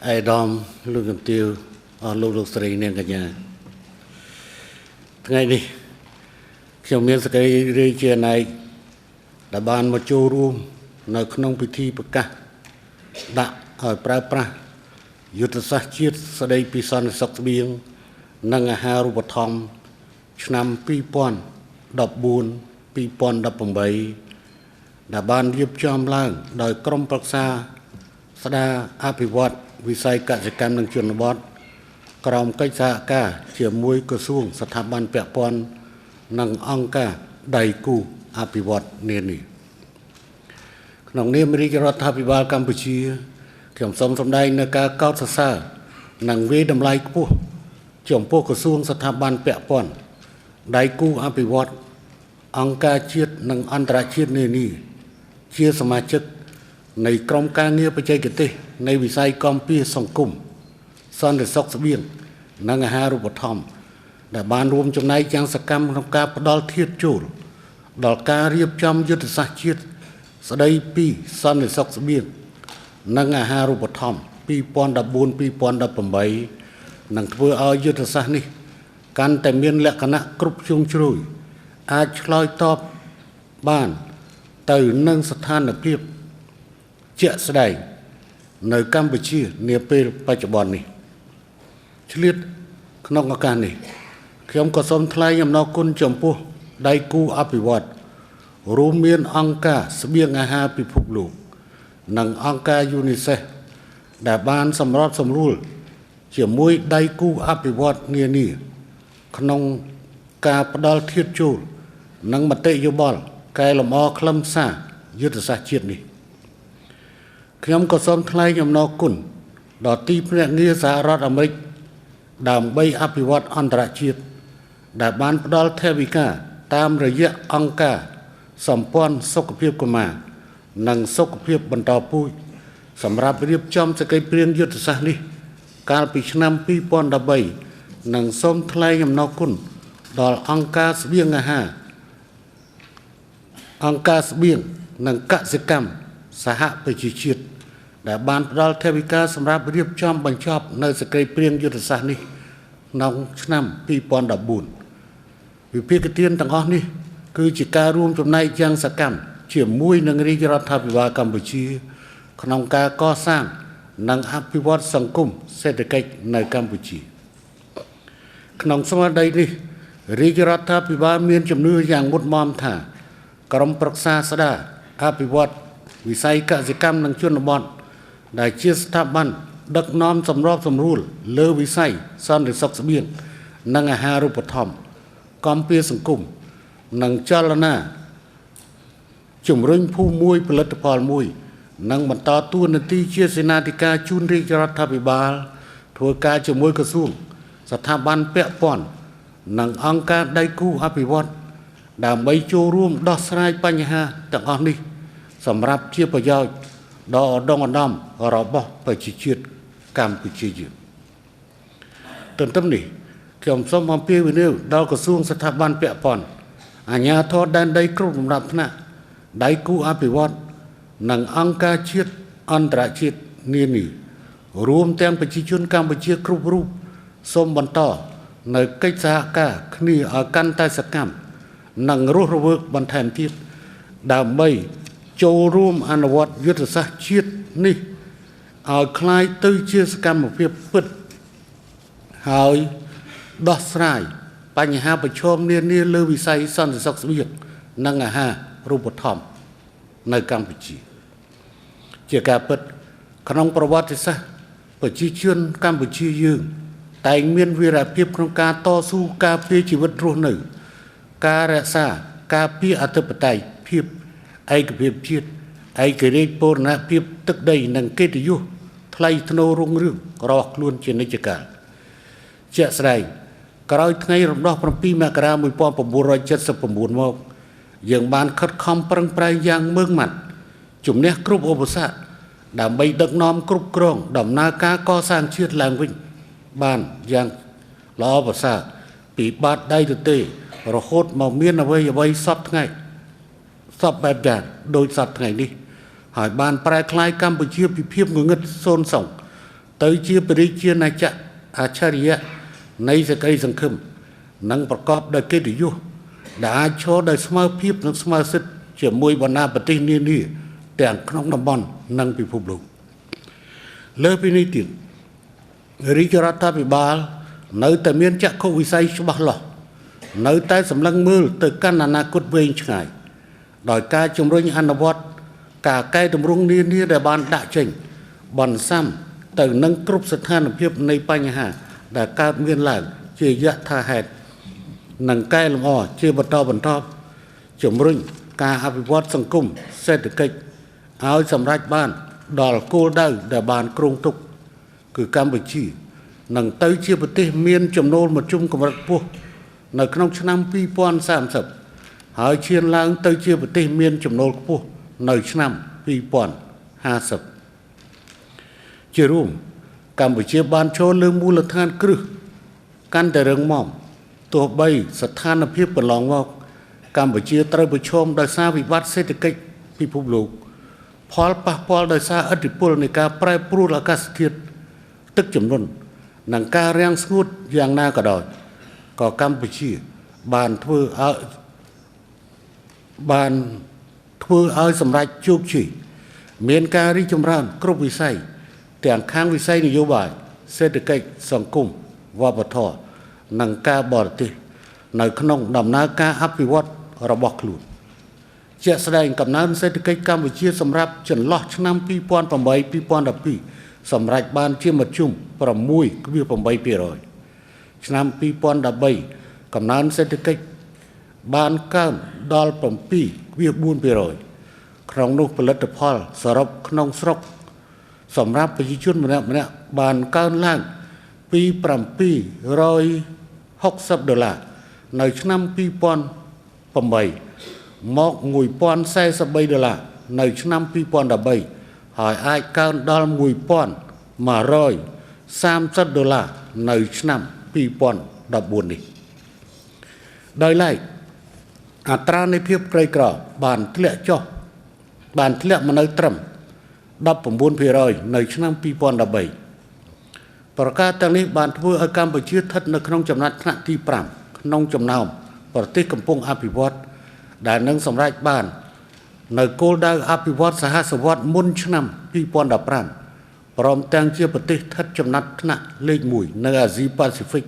ឯកឧត្តមលោកជំទាវអស់លោកលោកស្រីនាងកញ្ញាថ្ងៃនេះខ្ញុំមានសេចក្តីរីករាយជាអនេកដែលបានមកចូលរួមនៅក្នុងពិធីប្រកាសដាក់ឲ្យប្រើប្រាស់យុទ្ធសាស្ត្រជាតិស្តីពីសន្តិសុខស្បៀងនិងអាហារូបត្ថម្ភឆ្នាំ2014 2018ដែលបានរៀបចំឡើងដោយក្រុមប្រឹក្សាស្ដារអភិវឌ្ឍវិស័យកសិកម្មនិងជនបទក្រោមកិច្ចសហការជាមួយក្រសួងស្ថាប័នពាក់ព័ន្ធនិងអង្គការដៃគូអភិវឌ្ឍនានាក្នុងនាមរាជរដ្ឋាភិបាលកម្ពុជាខ្ញុំសូមសម្ដែងនៅការកោតសរសើរនិងវាយតម្លៃខ្ពស់ចំពោះក្រសួងស្ថាប័នពាក់ព័ន្ធដៃគូអភិវឌ្ឍអង្គការជាតិនិងអន្តរជាតិនានាជាសមាជិកនៃក្រុមការងារបច្ចេកទេសនៃវិស័យកម្ពុជាសង្គមសន្តិសុខស្បៀងនិងអាហារូបត្ថម្ភដែលបានរួមចំណែកយ៉ាងសកម្មក្នុងការផ្ដល់ធាតុចូលដល់ការរៀបចំយុទ្ធសាស្ត្រជាតិស្ដីពីសន្តិសុខស្បៀងនិងអាហារូបត្ថម្ភ2014 2018នឹងធ្វើឲ្យយុទ្ធសាស្ត្រនេះកាន់តែមានលក្ខណៈគ្រប់ជ្រុងជ្រោយអាចឆ្លើយតបបានទៅនឹងស្ថានភាពជាក់ស្ដែងនៅកម្ពុជានាពេលបច្ចុប្បន្ននេះឆ្លៀតក្នុងឱកាសនេះខ្ញុំក៏សូមថ្លែងអំណរគុណចំពោះដៃគូអភិវឌ្ឍរួមមានអង្គការស្បៀងអាហារពិភពលោកនិងអង្គការ UNICEF ដែលបានសម្របសម្រួលជាមួយដៃគូអភិវឌ្ឍនានាក្នុងការផ្ដល់ធាតុចូលនិងមតិយោបល់កែលម្អខ្លឹមសារយុទ្ធសាស្ត្រជាតិនេះខ្ញុំក៏សូមថ្លែងអំណរគុណដល់ទីភ្នាក់ងារសហរដ្ឋអាមេរិកដើម្បីអភិវឌ្ឍអន្តរជាតិដែលបានផ្ដល់ថវិកាតាមរយៈអង្គការសម្ព័ន្ធសុខភាពកុមារនិងសុខភាពបន្តពូជសម្រាប់រៀបចំសេចក្តីព្រាងយុទ្ធសាស្ត្រនេះកាលពីឆ្នាំ2013និងសូមថ្លែងអំណរគុណដល់អង្គការស្បៀងអាហារអង្គការស្បៀងនិងកសិកម្មសហប្រជាជាតិដែលបានផ្ដល់ថវិកាសម្រាប់រៀបចំបញ្ចប់នៅសេចក្តីព្រាងយុទ្ធសាស្ត្រនេះក្នុងឆ្នាំ2014វិភាគទានទាំងអស់នេះគឺជាការរួមចំណែកយ៉ាងសកម្មជាមួយនឹងរាជរដ្ឋាភិបាលកម្ពុជាក្នុងការកសាងនិងអភិវឌ្ឍសង្គមសេដ្ឋកិច្ចនៅកម្ពុជាក្នុងស្មារតីនេះរាជរដ្ឋាភិបាលមានជំនឿយ៉ាងមុតមមថាក្រុមប្រឹក្សាស្ដារអភិវឌ្ឍវិស័យកសិកម្មនិងជនបទដែលជាស្ថាប័នដឹកនាំសម្របសម្រួលលើវិស័យសន្តិសុខស្បៀងនិងអាហារូបត្ថម្ភកម្ពុជាសង្គមនិងចលនាជំរុញភូមិមួយផលិតផលមួយនិងបន្តតួនាទីជាសេនាធិការជូនរាជរដ្ឋាភិបាលធ្វើការជាមួយក្រសួងស្ថាប័នពាក់ព័ន្ធនិងអង្គការដៃគូអភិវឌ្ឍដើម្បីចូលរួមដោះស្រាយបញ្ហាទាំងអស់នេះសម្រាប់ជាប្រយោជន៍ដ៏ឧត្តមឧត្តមរបស់ប្រជាជាតិកម្ពុជាយើងទន្ទឹមនេះខ្ញុំសូមអំពាវនាវដល់ក្រសួងស្ថាប័នពាក់ព័ន្ធអាជ្ញាធរដែនដីគ្រប់លំដាប់ថ្នាក់ដៃគូអភិវឌ្ឍនិងអង្គការជាតិអន្តរជាតិនានារួមទាំងប្រជាជនកម្ពុជាគ្រប់រូបសូមបន្តនៅកិច្ចសហការគ្នាឲ្យកាន់តែសកម្មនិងរស់រវើកបន្ថែមទៀតដើម្បីចូលរួមអនុវត្តយុទ្ធសាស្ត្រជាតិនេះឲ្យក្លាយទៅជាសកម្មភាពពិតហើយដោះស្រាយបញ្ហាប្រឈមនានាលើវិស័យសន្តិសុខស្បៀងនិងអាហារូបត្ថម្ភនៅកម្ពុជាជាការពិតក្នុងប្រវត្តិសាស្ត្រប្រជាជនកម្ពុជាយើងតែងមានវីរភាពក្នុងការតស៊ូការពារជីវិតរស់នៅការរក្សាការពារអធិបតេយ្យភាពឯកភាពជាតិឯករាជ្យបូរណភាពទឹកដីនិងកិត្តិយសថ្លៃថ្នូររុងរឿងរបស់ខ្លួនជានិច្ចកាលជាក់ស្ដែងក្រោយថ្ងៃរំដោះ7មករា1979មកយើងបានខិតខំប្រឹងប្រែងយ៉ាងម៉ឺងម៉ាត់ជំនះគ្រប់ឧបសគ្គដើម្បីដឹកនាំគ្រប់គ្រងដំណើរការកសាងជាតិឡើងវិញបានយ៉ាងល្អប្រសើរពីបាតដៃទទេរហូតមកមានអ្វីៗសពថ្ងៃសពបែបយ៉ាងដោយសពថ្ងៃនេះហើយបានប្រែក្លាយកម្ពុជាពីភាពងងឹតសូន្យសង ទៅជាព្រះរាជាណាចក្រអច្ឆរិយៈនៃសេចក្តីសង្ឃឹមនិងប្រកបដោយកិត្តិយសដែលអាចឈរដោយស្មើភាពនិងស្មើសិទ្ធិជាមួយបណ្ដាប្រទេសនានាទាំងក្នុងតំបន់និងពិភពលោកលើពីនេះទៀតរាជរដ្ឋាភិបាលនៅតែមានចក្ខុវិស័យច្បាស់លាស់នៅតែសម្លឹងមើលទៅកាន់អនាគតវែងឆ្ងាយដោយការជំរុញអនុវត្តការកែតម្រង់នានាដែលបានដាក់ចេញបន្សាំទៅនឹងគ្រប់ស្ថានភាពនៃបញ្ហាដែលកើតមានឡើងជាយថាហេតុនិងកែលម្អជាបន្តបន្ទាប់ជំរុញការអភិវឌ្ឍសង្គមសេដ្ឋកិច្ចឲ្យសម្រេចបានដល់គោលដៅដែលបានគ្រោងទុកគឺកម្ពុជានឹងទៅជាប្រទេសមានចំណូលមធ្យមកម្រិតខ្ពស់នៅក្នុងឆ្នាំ2030ហើយឈានឡើងទៅជាប្រទេសមានចំណូលខ្ពស់នៅឆ្នាំ2050ជារួមកម្ពុជាបានចូលលើមូលដ្ឋានគ្រឹះកាន់តែរឹងមាំទោះបីស្ថានភាពកន្លងមកកម្ពុជាត្រូវប្រឈមដោយសារវិបត្តិសេដ្ឋកិច្ចពិភពលោកផលប៉ះពាល់ដោយសារឥទ្ធិពលនៃការប្រែប្រួលអាកាសធាតុទឹកជំនន់និងការរាំងស្ងួតយ៉ាងណាក៏ដោយក៏កម្ពុជាបានធ្វើឲ្យសម្រេចជោគជ័យមានការរីកចម្រើនគ្រប់វិស័យទាំងខាងវិស័យនយោបាយសេដ្ឋកិច្ចសង្គមវប្បធម៌និងការបរទេសនៅក្នុងដំណើរការអភិវឌ្ឍរបស់ខ្លួនជាក់ស្ដែងកំណើនសេដ្ឋកិច្ចកម្ពុជាសម្រាប់ចន្លោះឆ្នាំ2008-2012សម្រេចបានជាមធ្យម 6.8% ឆ្នាំ2013កំណើនសេដ្ឋកិច្ចបានកើនដល់ 7.4% ក្នុងនោះផលិតផលសរុបក្នុងស្រុកសម្រាប់ប្រជាជនម្នាក់ៗបានកើនឡើងពី760ដុល្លារនៅឆ្នាំ2008មក1043ដុល្លារនៅឆ្នាំ2013ហើយអាចកើនដល់1130ដុល្លារនៅឆ្នាំ2014នេះដោយឡែកអត្រានៃភាពក្រីក្របានធ្លាក់មកនៅត្រឹម 19% នៅឆ្នាំ2013ប្រការទាំងនេះបានធ្វើឲ្យកម្ពុជាស្ថិតនៅក្នុងចំណាត់ថ្នាក់ទី5ក្នុងចំណោមប្រទេសកំពុងអភិវឌ្ឍដែលនឹងសម្រេចបាននៅគោលដៅអភិវឌ្ឍសហសវត្សមុនឆ្នាំ2015ព្រមទាំងជាប្រទេសស្ថិតចំណាត់ថ្នាក់លេខ1នៅអាស៊ីប៉ាស៊ីហ្វិក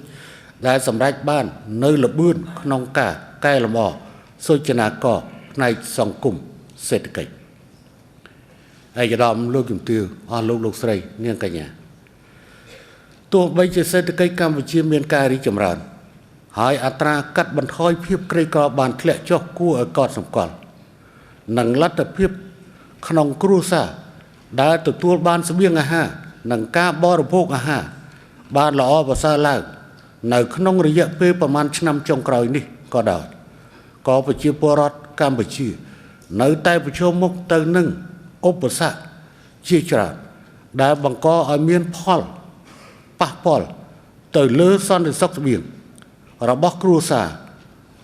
ដែលសម្រេចបាននៅល្បឿនក្នុងការកែលម្អសូចនាករផ្នែកសង្គមសេដ្ឋកិច្ចឯកឧត្តមលោកជំទាវអស់លោកលោកស្រីនាងកញ្ញាទោះបីជាសេដ្ឋកិច្ចកម្ពុជាមានការរីកចម្រើនហើយអត្រាកាត់បន្ថយភាពក្រីក្របានធ្លាក់ចុះគួរឲ្យកត់សម្គាល់និងលទ្ធភាពក្នុងគ្រួសារដែលទទួលបានស្បៀងអាហារនិងការបរិភោគអាហារបានល្អប្រសើរឡើងនៅក្នុងរយៈពេលប្រមាណឆ្នាំចុងក្រោយនេះក៏ដោយក៏ប្រជាពលរដ្ឋកម្ពុជានៅតែប្រឈមមុខទៅនឹងឧបសគ្គជាច្រើនដែលបង្កឲ្យមានផលប៉ះពាល់ទៅលើសន្តិសុខស្បៀងរបស់គ្រួសារ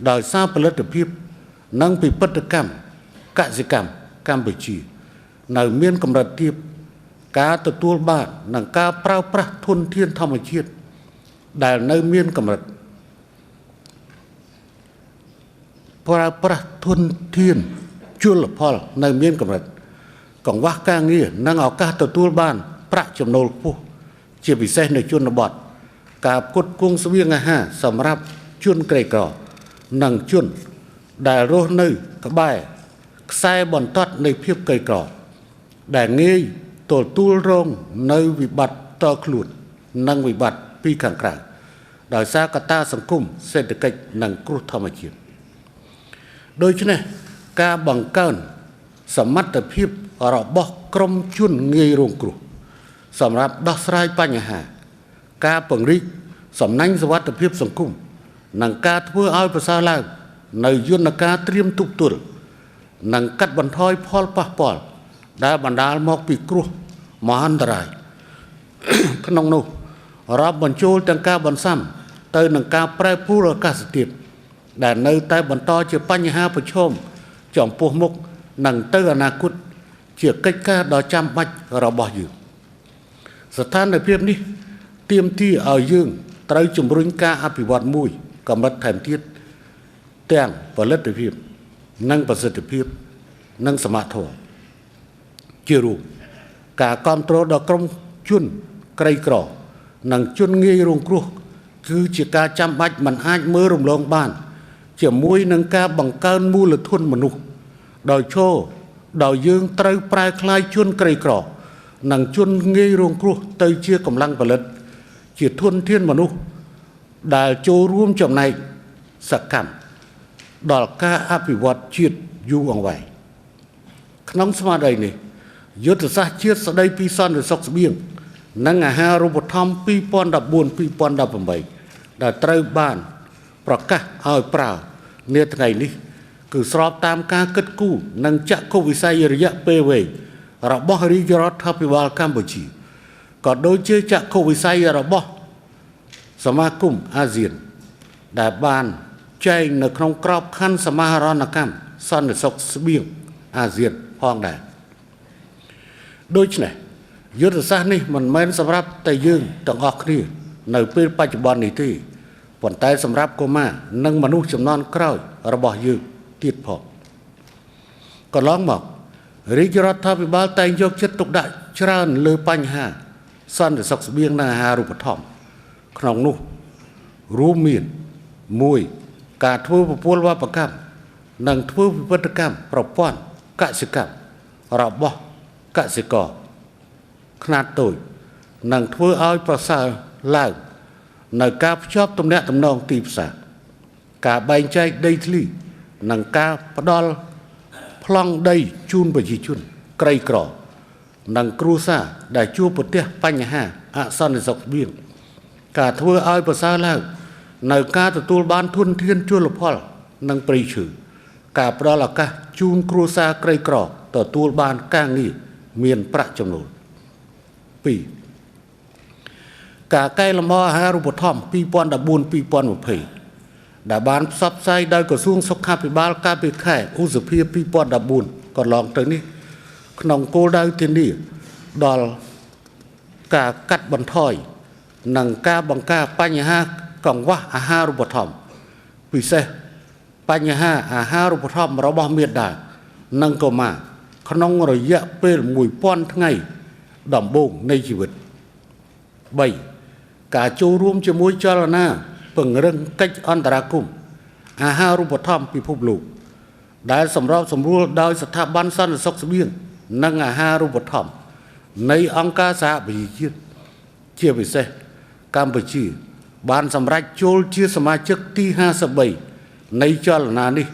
ដោយសារផលិតភាពនិងពិពិធកម្មកសិកម្មកម្ពុជានៅមានកម្រិតទាបការទទួលបាននិងការប្រើប្រាស់ធនធានធម្មជាតិដែលនៅមានកម្រិតប្រើប្រាស់ធនធានជលផលនៅមានកម្រិតកង្វះការងារនិងឱកាសទទួលបានប្រាក់ចំណូលខ្ពស់ជាពិសេសនៅជនបទការផ្គត់ផ្គង់ស្បៀងអាហារសម្រាប់ជនក្រីក្រនិងជនដែលរស់នៅក្បែរខ្សែបន្ទាត់នៃភាពក្រីក្រដែលងាយទទួលរងនៅវិបត្តិតខ្លួននិងវិបត្តិពីខាងក្រៅដោយសារកត្តាសង្គមសេដ្ឋកិច្ចនិងគ្រោះធម្មជាតិដូច្នេះការបង្កើនសមត្ថភាពរបស់ក្រុមជនងាយរងគ្រោះសម្រាប់ដោះស្រាយបញ្ហាការពង្រីកសំណាញ់សុវត្ថិភាពសង្គមនិងការធ្វើឲ្យប្រសើរឡើងនៅយន្តការត្រៀមទប់ទល់និងកាត់បន្ថយផលប៉ះពាល់ដែលបណ្ដាលមកពីគ្រោះមហន្តរាយក្នុងនោះរាប់បញ្ចូលទាំងការបន្សាំទៅនឹងការប្រែប្រួលអាកាសធាតុដែលនៅតែបន្តជាបញ្ហាប្រឈមចំពោះមុខនិងទៅអនាគតជាកិច្ចការដ៏ចាំបាច់របស់យើង ស្ថានភាពនេះទាមទារឲ្យយើងត្រូវជំរុញការអភិវឌ្ឍមួយកម្រិតថែមទៀតទាំងផលិតភាពនិងប្រសិទ្ធភាពនិងសមធម៌ជារួមការគ្រប់គ្រងដល់ក្រុមជនក្រីក្រនិងជនងាយរងគ្រោះគឺជាការចាំបាច់មិនអាចមើលរំលងបានជាមួយនឹងការបង្កើនមូលធនមនុស្សដោយដោយយើងត្រូវប្រែក្លាយជនក្រីក្រនិងជនងាយរងគ្រោះទៅជាកម្លាំងផលិតជាធនធានមនុស្សដែលចូលរួមចំណែកសកម្មដល់ការអភិវឌ្ឍជាតិយូរអង្វែងក្នុងស្មារតីនេះយុទ្ធសាស្ត្រជាតិស្ដីពីសន្តិសុខស្បៀងនិងអាហារូបត្ថម្ភ2014-2018ដែលត្រូវបានប្រកាសឲ្យប្រើនាថ្ងៃនេះគឺស្របតាមការគិតគូរនិងចក្ខុវិស័យរយៈពេលវែងរបស់រាជរដ្ឋាភិបាលកម្ពុជាក៏ដូចជាចក្ខុវិស័យរបស់សមាគមអាស៊ានដែលបានចែងនៅក្នុងក្របខ័ណ្ឌសមាហរណកម្មសន្តិសុខស្បៀងអាស៊ានផងដែរដូច្នេះយុទ្ធសាស្ត្រនេះមិនមែនសម្រាប់តែយើងទាំងអស់គ្នានៅពេលបច្ចុប្បន្ននេះទេប៉ុន្តែសម្រាប់កុមារនិងមនុស្សជំនាន់ក្រោយរបស់យើងទៀតផងកន្លងមករាជរដ្ឋាភិបាលតែងយកចិត្តទុកដាក់ច្រើនលើបញ្ហាសន្តិសុខស្បៀងនិងអាហារូបត្ថម្ភក្នុងនោះរួមមាន1ការធ្វើប្រព័ន្ធវប្បកម្មនិងធ្វើពិពិធកម្មប្រព័ន្ធកសិកម្មរបស់កសិករខ្នាតតូចនិងធ្វើឲ្យប្រសើរឡើងនៅការភ្ជាប់ទំនាក់ទំនងទីផ្សារការបែងចែកដីធ្លីនិងការផ្ដល់ប្លង់ដីជូនប្រជាជនក្រីក្រនិងគ្រួសារដែលជួបប្រទះបញ្ហាអសន្តិសុខស្បៀងការធ្វើឲ្យប្រសើរឡើងនៅការទទួលបានធនធានជលផលនិងព្រៃឈើការផ្ដល់ឱកាសជូនគ្រួសារក្រីក្រទទួលបានការងារមានប្រាក់ចំណូល2ការកែលម្អអាហារូបត្ថម្ភ2014-2020ដែលបានផ្សព្វផ្សាយដោយក្រសួងសុខាភិបាលកាលពីខែឧសភា2014កន្លងទៅនេះក្នុងគោលដៅធានាដល់ការកាត់បន្ថយនិងការបង្ការបញ្ហាកង្វះអាហារូបត្ថម្ភពិសេសបញ្ហាអាហារូបត្ថម្ភរបស់មាតានិងកុមារក្នុងរយៈពេល1000ថ្ងៃដំបូងនៃជីវិត3ការចូលរួមជាមួយចលនាពង្រឹងកិច្ចអន្តរាគមន៍អាហារូបត្ថម្ភពិភពលោកដែលសម្របសម្រួលដោយស្ថាប័នសន្តិសុខស្បៀងនិងអាហារូបត្ថម្ភនៃអង្គការសហប្រជាជាតិជាពិសេសកម្ពុជាបានសម្រេចចូលជាសមាជិកទី53នៃចលនានេះ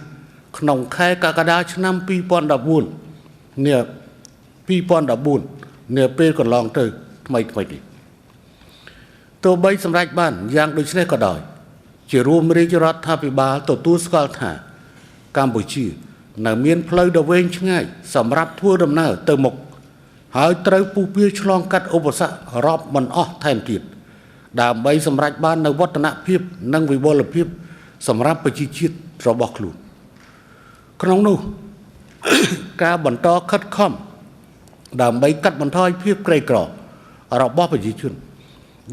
ក្នុងខែកក្កដាឆ្នាំ2014នាពេលកន្លងទៅថ្មីៗនេះទោះបីសម្រេចបានយ៉ាងដូចនេះក៏ដោយជារួមរាជរដ្ឋាភិបាលទទួលស្គាល់ថាកម្ពុជានៅមានផ្លូវដ៏វែងឆ្ងាយសម្រាប់ធ្វើដំណើរទៅមុខហើយត្រូវពុះពារឆ្លងកាត់ឧបសគ្គរាប់មិនអស់ថែមទៀតដើម្បីសម្រេចបាននូវវឌ្ឍនភាពនិងវិបុលភាពសម្រាប់ប្រជាជាតិរបស់ខ្លួនក្នុងនោះការបន្តខិតខំដើម្បីកាត់បន្ថយភាពក្រីក្ររបស់ប្រជាជន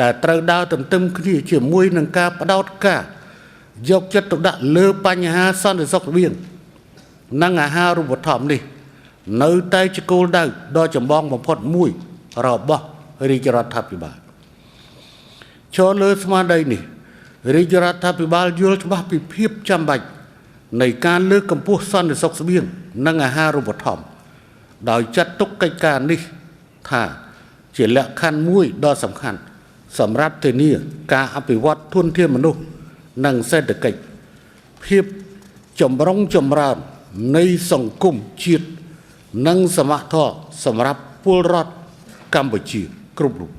ដែលត្រូវដើរទន្ទឹមគ្នាជាមួយនឹងការផ្ដោតការយកចិត្តទុកដាក់លើបញ្ហាសន្តិសុខស្បៀងនិងអាហារូបត្ថម្ភនេះនៅតែជាគោលដៅដ៏ចម្បងបំផុតមួយរបស់រាជរដ្ឋាភិបាលចូលលើស្មារតីនេះរាជរដ្ឋាភិបាលយល់ច្បាស់ពីភាពចាំបាច់នៃការលើកកម្ពស់សន្តិសុខស្បៀងនិងអាហារូបត្ថម្ភដោយចាត់ទុកកិច្ចការនេះថាជាលក្ខខណ្ឌមួយដ៏សំខាន់សម្រាប់ធានាការអភិវឌ្ឍធនធានមនុស្សនិងសេដ្ឋកិច្ចភាពចម្រុងចម្រើននៃសង្គមជាតិនិងសមធម៌សម្រាប់ពលរដ្ឋកម្ពុជាគ្រប់រូប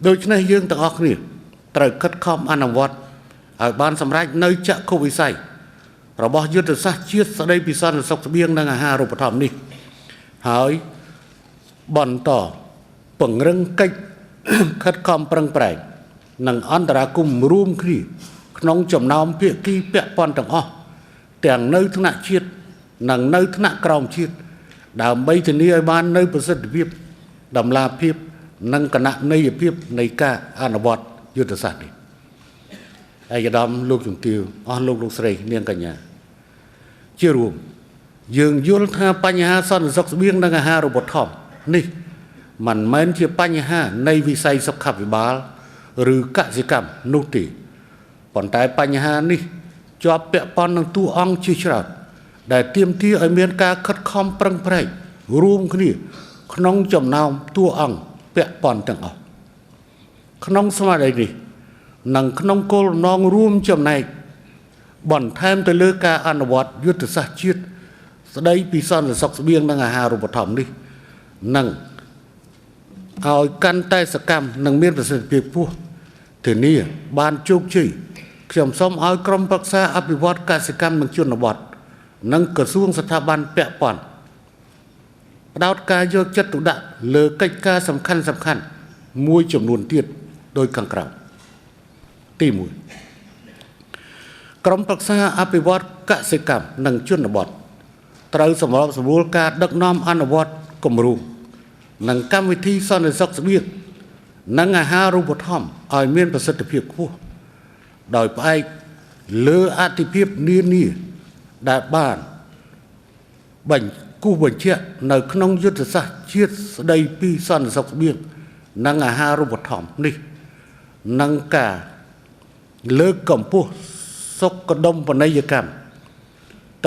ដូច្នេះយើងទាំងអស់គ្នាត្រូវខិតខំអនុវត្តឲ្យបានសម្រេចនៅចក្ខុវិស័យរបស់យុទ្ធសាស្ត្រជាតិស្ដីពីសន្តិសុខស្បៀងនិងអាហារូបត្ថម្ភនេះហើយបន្តពង្រឹងកិច្ចខិតខំប្រឹងប្រែងនិងអន្តរាគមន៍រួមគ្នាក្នុងចំណោមភាគីពាក់ព័ន្ធទាំងអស់ទាំងនៅថ្នាក់ជាតិនិងនៅថ្នាក់ក្រោមជាតិដើម្បីធានាឲ្យបាននូវប្រសិទ្ធភាពតម្លាភាព និងគណនេយ្យភាពនៃការអនុវត្តយុទ្ធសាស្ត្រនេះឯកឧត្តមលោកជំទាវអស់លោកលោកស្រីនាងកញ្ញាជារួមយើងយល់ថាបញ្ហាសន្តិសុខស្បៀងនិងអាហារូបត្ថម្ភនេះមិនមែនជាបញ្ហានៃវិស័យសុខាភិបាលឬកសិកម្មនោះទេប៉ុន្តែបញ្ហានេះជាប់ពាក់ព័ន្ធនឹងតួអង្គជាច្រើនដែលទាមទារឲ្យមានការខិតខំប្រឹងប្រែងរួមគ្នាក្នុងចំណោមតួអង្គពាក់ព័ន្ធទាំងអស់ក្នុងស្មារតីនេះនិងក្នុងគោលបំណងរួមចំណែកបន្ថែមទៅលើការអនុវត្តយុទ្ធសាស្ត្រជាតិស្ដីពីសន្តិសុខស្បៀងនិងអាហារូបត្ថម្ភនេះនិងឲ្យកាន់តែសកម្មនិងមានប្រសិទ្ធភាពខ្ពស់ធានាបានជោគជ័យខ្ញុំសូមឲ្យក្រុមប្រឹក្សាអភិវឌ្ឍកសិកម្មនិងជនបទនិងក្រសួងស្ថាប័នពាក់ព័ន្ធផ្ដោតការយកចិត្តទុកដាក់លើកិច្ចការសំខាន់ៗមួយចំនួនទៀតដោយខាងក្រោមទី1ក្រុមប្រឹក្សាអភិវឌ្ឍកសិកម្មនិងជនបទត្រូវសម្របសម្រួលការដឹកនាំអនុវត្តគម្រោងនិងកម្មវិធីសន្តិសុខស្បៀងនិងអាហារូបត្ថម្ភឲ្យមានប្រសិទ្ធភាពខ្ពស់ដោយផ្អែកលើអតិភិបនានាដែលបានបញ្គូសបញ្ជាក់នៅក្នុងយុទ្ធសាស្ត្រជាតិស្ដីពីសន្តិសុខស្បៀងនិងអាហារូបត្ថម្ភនេះនិងការលើកកម្ពស់សុខដុមនីយកម្ម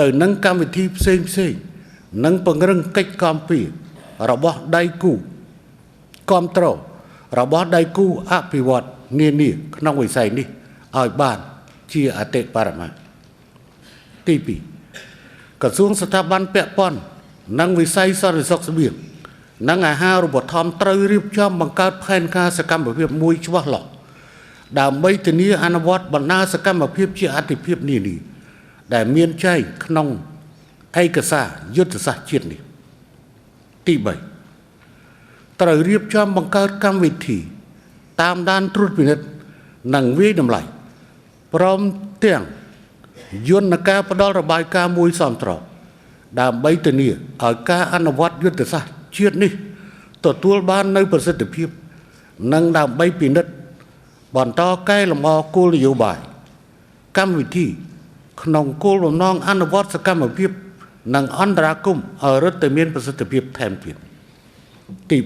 ទៅនឹងកម្មវិធីផ្សេងៗនិងពង្រឹងកិច្ចគាំពាររបស់ដៃគូគាំទ្ររបស់ដៃគូអភិវឌ្ឍនានាក្នុងវិស័យនេះឲ្យបានជាអតិបរមាទី2ក្រសួងស្ថាប័នពាក់ព័ន្ធនិងវិស័យសន្តិសុខស្បៀងនិងអាហារូបត្ថម្ភត្រូវរៀបចំបង្កើតផែនការសកម្មភាពមួយច្បាស់លាស់ដើម្បីធានាអនុវត្តបណ្ដាសកម្មភាពជាអតិភិបនានាដែលមានចែងក្នុងឯកសារយុទ្ធសាស្ត្រជាតិនេះទី3ត្រូវរៀបចំបង្កើតកម្មវិធីតាមដានត្រួតពិនិត្យនិងវាយតម្លៃព្រមទាំងយន្តការផ្ដល់របាយការណ៍មួយសមស្របដើម្បីធានាឲ្យការអនុវត្តយុទ្ធសាស្ត្រជាតិនេះទទួលបាននូវប្រសិទ្ធភាពនិងដើម្បីពិនិត្យបន្តកែលម្អគោលនយោបាយកម្មវិធីក្នុងគោលបំណងអនុវត្តសកម្មភាពនិងអន្តរាគមន៍ឲ្យរឹតតែមានប្រសិទ្ធភាពថែមទៀតទី